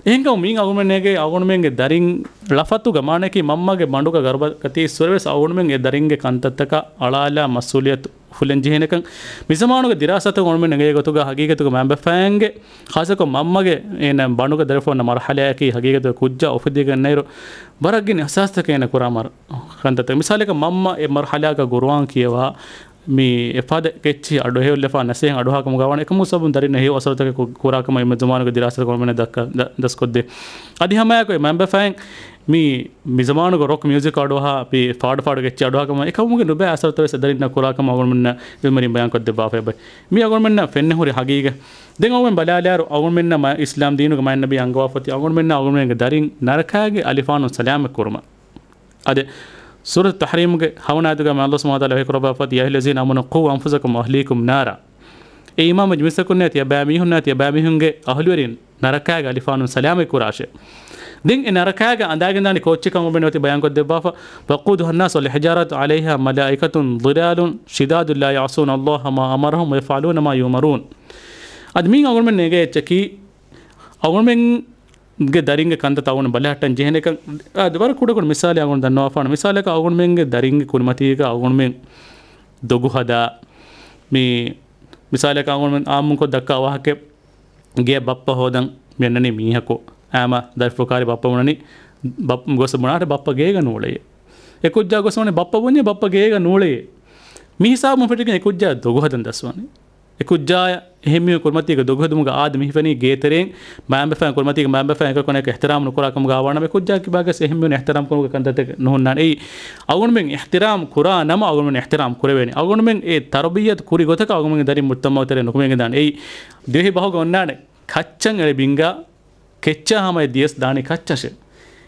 އެހެންކަމުން މީން އަޅުގަނޑުމެން ނޭނގޭ އަޅުގަނޑުމެންގެ ދަރިން ޅަފަތުގަ މާނައަކީ މަންމަގެ މަނޑުގަ ގަރުބަކަތީސްވުރެވެސް އަޅުގަނޑުމެން އެ ދަރިންގެ ކަންތައްތަކަށް އަޅާލާ މަސްއޫލިއްޔަތު އުފުލެން ޖެހޭނެކަން. މިޒަމާނުގެ ދިރާސާތަކުން އަޅުގަނޑުމެން ނެގޭ ގޮތުގަ ހަގީގަތުގަ މައިންބަފައިންގެ ޚާއްޞަކޮށް މަންމަގެ އޭނަ ބަނޑުގަ ދަރިފުޅު އޮންނަ މަރުޙަލާއަކީ ހަގީގަތުގަ ކުއްޖާ އުފެދިގެންނައިރު ވަރަށް ގިނަ އިޙްސާސްތަކެއް އޭނަ ކުރާ މަރު-، ކަންތައްތައް. މިސާލަކަށް މަންމަ އެ މަރުޙަލާގަ ޤުރުއާން ކިޔަވާ، މި އެފަދަ ކެއްޗި އަޑުއެހިއްލަފާ ނަސޭހަތް އަޑުއަހާ ކަމުގަ ވާނެ. އެކަމު ސަބަބުން ދަރިންނަށް ހެޔޮ އަސަރުތަކެއް ކު-، ކުރާ ކަމަށް އެ ޒަމާނުގެ ދިރާސާތަކުން އަޅުގަނޑުމެންނަށް ދައްކާ، ދަ-، ދަސްކޮށްދޭ. އަދި ހަމައެކު އެ މައިންބަފައިން މި، މި ޒަމާނުގެ ރޮކް މިއުޒިކް އަޑުއަހާ، މި ފާޑު ފާޑު ކެއްޗި އަޑުއހާ ކަމަށް އެކަމުގެ ނުބައި އަސަރުތައް ވެސް އެ ދަރިންނަށް ކުރާ ކަމަށް އަޅުގަނޑުމެންނަށް ޢިލްމުވެރިން ބަޔާންކޮށްދެއްވާފައި އެބަ. މީ އަޅުގަނޑުމެންނަށް ފެންނަ ހުރި ހަގީގަތް. ދެން އަޅުގަނޑުމެން ބަލާލާއިރު އަޅުގަނޑުމެންނަށް މަ-، އިސްލާމް ދީނުގެ މާތް ނަބީ އަންގަވާފަ އޮތީ އަޅުގަނޑުމެންނަށް އަޅުގަނޑުމެންގެ ދަރިން ނަރަކާގެ އަލިފާނުން ސަލާމަތް ކުރުމަށް. އަދި ސޫރަތު ތަޙްރީމްގެ ހަވަނަ އާޔަތުގަ މާތް ﷲ ސުބްޙާނަހޫ ވަތަޢާލާ ވަޙީކުރައްވާފަ އޮތީ، "يا أيها الذين آمنوا قوا أنفسكم وأهليكم نارا." އޭ އީމާންވެއްޖެ މީސްތަކުންނޭ، ތިޔަބައިމީހުންނޭ، ތިޔަބައިމީހުންގެ އަހުލުވެރިން ނަރަކާގެ އަލިފާނުން ސަލާމަތް ކުރާށޭ. ދެން އެ ނަރަކާގަ އަނދާގެންދާނީ ކޯއްޗެއްކަން އޮންނަނީ އޮތީ ބަޔާންކޮށްދެއްވާފަ، "وقودها الناس والحجارة عليها ملائكة غلاظ شداد لا يعصون الله ما أمرهم ويفعلون ما يؤمرون." އަދި މީން އަޅުގަނޑުމެން ނޭނގޭ އެއްޗަކީ، އަޅުގަނޑުމެން ގެ ދަރިންގެ ކަންތައްތައް އަޅުގަނޑު ބަލަހައްޓަން ޖެހޭނެކަން. އާ، ވަރަށް ކުޑަކުޑަ މިސާލެއް އަޅުގަނޑު ދަންނަވާފާނަ. މިސާލަކަށް އަޅުގަނޑުމެންގެ ދަރިންގެ ކުރިމަތީގަ އަޅުގަނޑުމެން ދޮގު ހަދާ، މި މިސާލަކަށް އަޅުގަނޑުމެން އާއްމުކޮށް ދައްކާ ވާހަކަ، ގޭ ބައްޕަ ހޯދަން މި އަންނަނީ މީހަކު. އާމަ ދަރިފުޅު ކާރި ބައްޕަ ބުނަނީ، ބައް-، ގޮސް ބުނާށޭ ބައްޕަ ގޭގަ ނޫޅޭ. އެ ކުއްޖާ ގޮސް ބުނަނީ ބައްޕަ ބުންޏޭ ބައްޕަ ގޭގަ ނޫޅޭ. މި ހިސާބުން ފެށިގެން އެ ކުއްޖާ ދޮގު ހަދަން ދަސްވަނީ. އެ ކުއްޖާޔަށް އެހެން މީހުން ކުރިމަތީގަ ދޮގު ހެދުމުގަ އާދެ މި ހިފެނީ ގޭތެރެއިން، މައިންބަފައިން ކުރިމަތީގަ މައިންބަފައިން އެކަކު އެކަކު އިޙްތިރާމް ނުކުރާ ކަމުގަ ވާނަމަ، އެ ކުއްޖާ ކިބާގަސް އެހެން މީހުން އިޙްތިރާމް ކުރުމުގެ ކަންތައްތަކެއް ނުހުންނާނެ. އެއީ، އަޅުގަނޑުމެން އިޙްތިރާމް ކުރާ ނަމަ އަޅުގަނޑުމެން އިޙްތިރާމް ކުރެވޭނެ. އަޅުގަނޑުމެން އެ ތަރުބިއްޔަތު ކުރި ގޮތަކަށް އަޅުގަނޑުމެންގެ ދަރިން މުޖްތަމަޢު ތެރޭ ނުކުމެގެން ދާނެ. އެއީ، ދިވެހި ބަހުގަ އޮންނާނެ ކައްޗަށް އެޅި ބިންގާ، ކެއްޗާ ހަމަޔަށް ދިޔަސް ދާނީ ކައްޗަށޭ.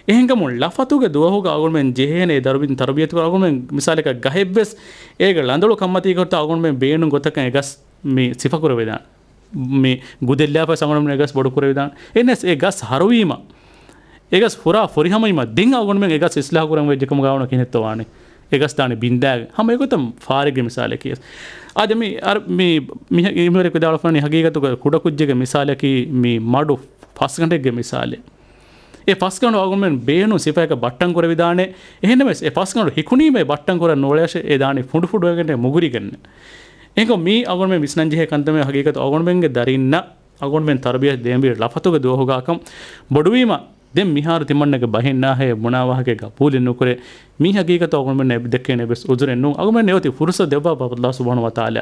އެހެންކަމުން ޅަފަތުގެ ދުވަހުގަ އަޅުގަނޑުމެން ޖެހޭނެ އެ ދަރިން ތަރުބިޔަތު ކުރަން. އަޅުގަނޑުމެން މިސާލަކަށް ގަހެއްވެސް އޭގެ ޅަނދޮޅު ކަންމަތީގަ ހުރިތާ އަޅުގަނޑުމެން ބޭނުން ގޮތަކަށް އެ ގަސް މި ސިފަކުރެވިދާނެ. މި ގުދެއްލާފަސް އަޅުގަނޑުމެން އެ ގަސް ބޮޑުކުރެވިދާނެ. އެހެނަސް އެ ގަސް ހަރުވީމަ، އެ ގަސް ފުރާ ފުރިހަމަވީމަ، ދެން އަޅުގަނޑުމެން އެ ގަސް އިސްލާހު ކުރަން ވެއްޖެ ކަމުގަ ވާނަމަ ކިހިނެއްތޯ ވާނީ؟ އެ ގަސް ދާނީ ބިންދާގެ. ހަމަ އެގޮތަށް ފާރިގެ މިސާލެކޭ. އާދެ މި އަރ-، މި، މި، މިހެން ވިދާޅުވަނީ ހަގީގަތުގަ ކުޑަކުއްޖެއްގެ މިސާލަކީ މި މަޑު ފަސްގަނޑެއްގެ މިސާލެއް. އެ ފަސްގަނޑު އަޅުގަނޑުމެން ބޭނުން ސިފައަކަށް ބައްޓަން ކުރެވިދާނެ. އެހެންނަމަވެސް، އެ ފަސްގަނޑު ހިކުނީމަ އެ ބައްޓަން ކުރަން ނޫޅޭށޭ، އެ ދާނީ ފުނޑު ފުނޑުވެގެން މުގުރިގެން. އެހެންކަމުން މީ އަޅުގަނޑުމެން ވިސްނަންޖެހޭ ކަންތައްމެ ހަގީގަތު އަޅުގަނޑުމެންގެ ދަރިންނަށް އަޅުގަނޑުމެން ތަރުބިޔަތު ދޭންވީ ޅަފަތުގެ ދުވަހުގާކަން ބޮޑުވީމަ، ދެން މިހާރު ތިމަންނަގެ ބަހެއް ނާހޭ ބުނާ ވާހަކައެއްގަ ގަބޫލެއް ނުކުރޭ. މީ ހަގީގަތު އަޅުގަނޑުމެން ދެއްކޭނެ އެއްވެސް އުޒުރެއް ނޫން. އަޅުގަނޑުމެން އެއޮތީ ފުރުސަތު ދެއްވާ ﷲ ސުބްޙާނަހޫ ވަތަޢާލާ.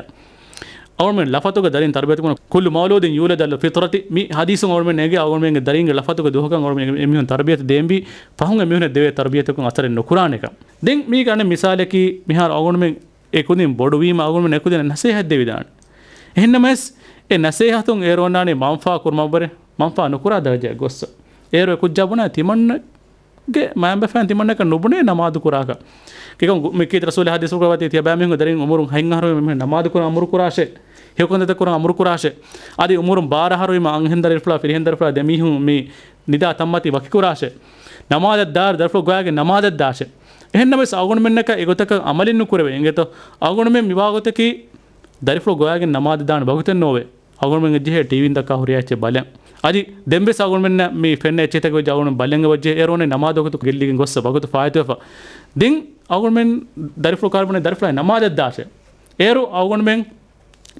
އަޅުގަނޑުމެން ޅަފަތުގެ ދަރިން ތަރުބިޔަތު ކުރަން، "كل مولود يولد على الفطرة." މި ޙަދީޘުން އަޅުގަނޑުމެން ނޭނގޭ އަޅުގަނޑުމެންގެ ދަރިންގެ ޅަފަތުގެ ދުވަހުގަ އަޅުގަނޑުމެން އެމީހުން ތަރުބިޔަތު ދޭންވީ، ފަހުން އެމީހުންނަށް ދެވޭ ތަރުބިޔަތަކުން އަސަރެއް ނުކުރާނެކަން. ދެން މީގެ އަނެއް މިސާލަކީ، މިހާރު އަޅުގަނޑުމެން އެ ކުދިން ބޮޑުވީމަ އަޅުގަނޑުމެން އެކުދިންނަށް ނަސޭހަތް ދެވިދާނެ. އެހެންނަމަވެސް، އެ ނަސޭހަތުން އޭރު އޮންނާނީ މަންފާ ކުރުމަށްވުރެ، މަންފާ ނުކުރާ ދަރަޖައަށް ގޮއްސަ. އޭރު އެ ކުއްޖާ ބުނާ ތިމަންނަ ގެ މައިންބަފައިން ތިމަންނަކަށް ނުބުނޭ ނަމާދު ކުރާކަށް. ކިކަން ގު-، މި ކީރިތި ރަސޫލާ ޙަދީޘްފުޅުގަ ވަތީ ތިޔަބައިމީހުންގެ ދަރިން އުމުރުން ހަތް އަހަރު މީހުން ނަމާދު ކުރަން އަމުރު ކުރާށޭ. ހެޔޮކަންތައްތައް ކުރަން އަމުރު ކުރާށޭ. އަދި އުމުރުން ބާރަ އަހަރު ވީމަ އަންހެން ދަރިފުޅާ ފިރިހެން ދަރިފުޅާ ދެމީހުން މި ނިދާ ތަންމަތި ވަކި ކުރާށޭ. ނަމާދަށް ދާއިރު ދަރިފުޅު ގޮވާގެން ނަމާދަށް ދާށޭ. އެހެންނަމަވެސް އަޅުގަނޑުމެންނަކަށް އެގޮތަކަށް އަމަލެއް ނުކުރެވޭ. އިނގޭތޯ؟ އަޅުގަނޑުމެން މިވާގޮތަކީ ދަރިފުޅު ގޮވާގެން ނަމާދަށް ދާން ވަގުތެއް ނޯވޭ. އަޅުގަނޑުމެން ޖެހޭ ޓީވީން ދައްކާ ހުރިހާ އެއްޗެއް ބަލަން. އަދި ދެންވެސް އަޅުގަނޑުމެންނަށް މި ފެންނަ އެއްޗެއްތަކެއް ވެއްޖެ އަޅުގަނޑު ބަލަން އެބަޖެހޭ. އޭރު އޮންނަ ނަމާދު ވަގުތު ގެއްލިގެން ގޮއްސަ ވަގުތު ފާއިތުވެފަ. ދެން އަޅުގަނޑުމެން ދަރިފުޅު ކާރި ބުނޭ ދަރިފުޅާ ނަމާދަށް ދާށޭ. އޭރު އަޅުގަނޑުމެން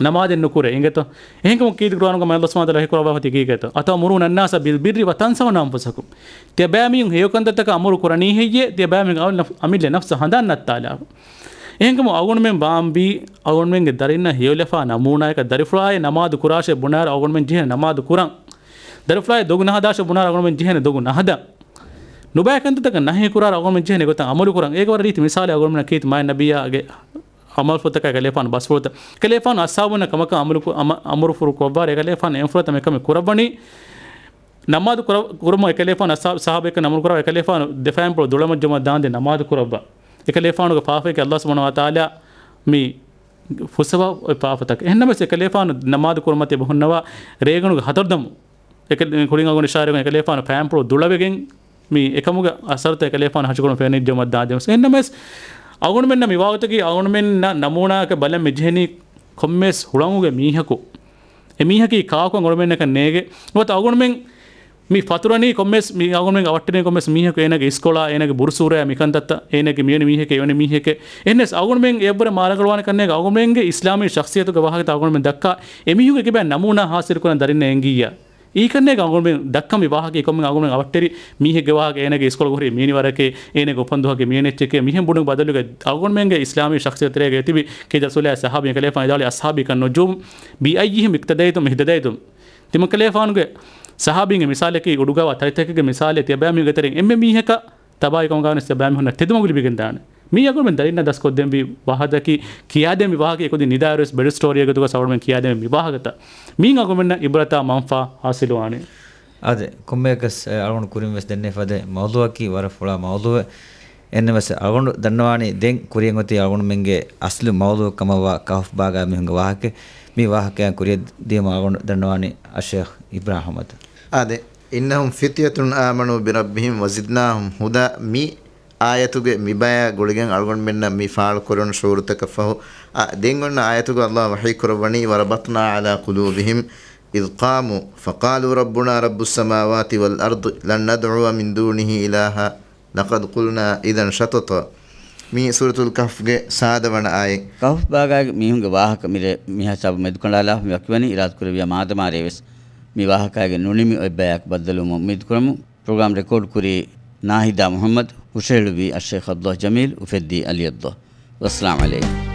ނަމާދެއް ނުކުރޭ. އިނގޭތޯ؟ އެހެންކަމުން ކީރިތި ޤުރްއާނުގަ މާތް ﷲ ސުބްޙާނަހޫ ވަތަޢާލާ ވަޙީކުރައްވާފަ ވަނީ ކީކޭތޯ؟ أتأمرون الناس بالبر وتنسون أنفسكم. ތިޔަބައިމީހުން ހެޔޮކަންތައްތަކަށް އަމުރު ކުރަނީ ހެއްޔޭ؟ ތިޔަބައިމީހުން އަމިއްލަ ނަފްސަށް ހަނދާން ނައްތާލާފަ. އެހެންކަމުން އަޅުގަނޑުމެން ވާންވީ، އަޅުގަނޑުމެންގެ ދަރިންނަށް ހެޔޮލަފާ ނަމޫނާއަކަށް ދަރިފުޅާއޭ ނަމާދު ކުރާށޭ ބުނާއިރު އަޅުގަނޑުމެން ޖެހޭ ނަމާދު ކުރަން. ދަރިފުޅާއޭ ދޮގު ނަހަދާށޭ ބުނާއިރު އަޅުގަނޑުމެން ޖެހޭނެ ދޮގު ނަހަދަން. ނުބައި ކަންތައްތަކަށް ނަހީ ކުރާއިރު އަޅުގަނޑުމެން ޖެހޭނެ ގޮތަށް އަމަލު ކުރަން. އޭގެ ވަރަށް ރީތި މިސާލެއް އަޅުގަނޑުމެންނަށް ކީރިތި މާތް ނަބިއްޔާގެ އަމަލުފުޅުތަކާއި އެކަލޭފާނު ބަސްފުޅުތައް. އެކަލޭފާނު އަޞްޙާބުންނަށް ކަމަކަށް އަމަލު ކު-، އަމަ-، އަމުރުފުޅު ކޮށްވާއިރު އެކަލޭފާނު އެންފުޅަތައް މިކަމެއް ކުރައްވަނީ. ނަމާދު ކުރަ-، ކުރުމަށް އެކަލޭފާނު އަޞްޙާ-، ޞަޙާބީންނަށް އަމުރު ކުރައްވާ އެކަލޭފާނު ދެ ފައިންޕުޅު ދުޅަމަޖުމަށް ދާންދެން ނަމާދު ކުރައްވާ. އެކަލޭފާނުގެ ފާފައަކީ ﷲ ސުބްޙާނަހޫ ވަތަޢާލާ މި ފުއްސަވާ އޮތް ފާފަތަކެއް. އެހެންނަމަވެސް އެކަލޭފާނު ނަމާދު ކުރުމަށް އެބަ ހުންނަވާ ރޭގަނޑުގެ ހަތަރު ދަމު. އެކަ-، ކުރިން އަޅުގަނޑު އިޝާރާތް ކުރިން އެކަލޭފާނު ފައިންޕުޅު ދުޅަވެގެން މި އެކަމުގެ އަސަރުތައް އެކަލޭފާނު ހަށިކޮޅުން ފެނިއްޖައުމަށް ދާންދެން. އެހެންނަމަވެސް އަޅުގަނޑުމެންނަށް މި ވާގޮތަކީ އަޅުގަނޑުމެންނަށް ނަމޫނާއަކަށް ބަލަން މި ޖެހެނީ ކޮންމެސް ހުޅަނގުގެ މީހަކު. އެ މީހަކީ ކާކު އަޅުގަނޑުމެންނަކަށް ނޭގެ. ނުވަތަ އަޅުގަނޑުމެން މި ފަތުރަނީ ކޮންމެސް މި އަޅުގަނޑުމެން އަވަށްޓެރިން ކޮންމެސް މީހަކު އޭނަގެ އިސްކޮޅާ، އޭނަގެ ބުރުސޫރަޔާ މިކަންތައްތައް، އޭނަގެ މިވެނި މީހެކޭ، އެވެނި މީހެކޭ. އެހެންނަސް އަޅުގަނޑުމެން އެއްވަރެ މާލަގަޅުވާނެ ކަންނޭގެ އަޅުގަނޑުމެންގެ އިސްލާމީ ޝަޚްޞިއްޔަތުގެ ވާހަކަތައް އަޅުގަނޑުމެން ދައްކާ، އެމީހުންގެ ކިބައިން ނަމޫނާ ހާސިލް ކުރަން ދަރިންނަށް އެނގިއްޔާ. އީކަންނޭގެ އަޅުގަނޑުމެން ދައްކަން މި ވާހަކަ، ކޮންމެ އަޅުގަނޑުމެން އަވަށްޓެރި މީހެއްގެ ވާހަކަ، އޭނަގެ އިސްކޮޅުގަ ހުރި މިވެނި ވަރަކޭ، އޭނަގެ އުފަންދުވަހަކީ މިވެނި އެއްޗެކޭ، މިހެން ބުނުމުގެ ބަދަލުގަ އަޅުގަނޑުމެންގެ އިސްލާމީ ޝަޚްޞިއްޔަތު ތެރޭގަ އެތިބި ކީރިތި ރަސޫލާ ޞަޙާބީން އެކަލޭފާނު ވިދާޅުވި أصحابي كالنجوم بأيهم اقتديتم اهتديتم. ތިމަން ކަލޭފާނުގެ ޞަޙާބީންގެ މިސާލަކީ އުޑުގަވާ ތަރިތަކެއްގެ މިސާލެއް. ތިޔަބައިމީހުންގެ ތެރެއިން އެންމެ މީހަކަށް ތަބާވިކަމުގަ ވެސް ތިޔަބައިމީހުންނަށް ތެދުމަގު ލިބިގެންދާނެ. މީ އަޅުގަނޑުމެން ދަރިންނަށް ދަސްކޮށްދޭންވީ ވާހަކަތަކީ، ކިޔާދޭން މި ވާހަކަ އެކުދިން ނިދާއިރުވެސް ބެޑް ސްޓޯރީއެއްގެ ގޮތުގަ އަޅުގަނޑުމެން ކިޔާދޭން މި ވާހަކަތައް. މީން އަޅުގަނޑުމެންނަށް އިބްރަތާ މަންފާ ހާސިލުވާނެ. އާދެ، ކޮންމެއަކަސް އަޅުގަނޑު ކުރިން ވެސް ދެންނެވިފަދަ މައުޟޫއަކީ ވަރަށް ފުޅާ މައުޟޫއެއް. އެންނަމަވެސް އަޅުގަނޑު ދަންނަވާނީ ދެން ކުރިއަށް އޮތީ އަޅުގަނޑުމެންގެ އަސްލު މައުޟޫއަށް ކަމަށްވާ ކަހުފް ބާގާ މީހުންގެ ވާހަކަ. މި ވާހަކައިން ކުރިއަށް ދިޔުމަށް އަޅުގަނޑު ދަންނަވާނީ އައްޝޭޚް އިބްރާހިމް އަޙްމަދު. އާދެ، إنهم فتية آمنوا بربهم وزدناهم هدى. މި އާޔަތުގެ މި ބަޔާ ގުޅިގެން އަޅުގަނޑުމެންނަށް މި ފާޅުކުރެވުނު ޝުޢޫރުތަކަށް ފަހު، އަ، ދެން އޮންނަ އާޔަތުގަ ﷲ ވަޙީ ކުރައްވަނީ وربطنا على قلوبهم إذ قاموا فقالوا ربنا رب السماوات والأرض لن ندعو من دونه إلها لقد قلنا إذا شططا. މީ ސޫރަތުލް ކަހްފްގެ ސާދަ ވަނަ އާޔަތް. ކަހުފް ބާގާގެ މީހުންގެ ވާހަކަ މިރޭ މިހާ ހިސާބު މެދުކަނޑާލާފަ މި ވަކިވަނީ. އިރާދަކުރެއްވިޔާ މާދަމާ ރޭވެސް މި ވާހަކާގެ ނުނިމި އޮތް ބަޔާއަކަށް ބައްދަލުވުމަށް އުއްމީދުކުރަމުން. ޕްރޮގްރާމް ރެކޯޑް ކުރީ ނާހިދާ މުޙައްމަދު، ހުށަހެޅުއްވީ އައްޝޭޚް ޢަބްދުﷲ ޖަމީލް، އުފެއްދީ ޢަލީ ޢަބްދުﷲ. ވައްސަލާމް ޢަލައިކުމް.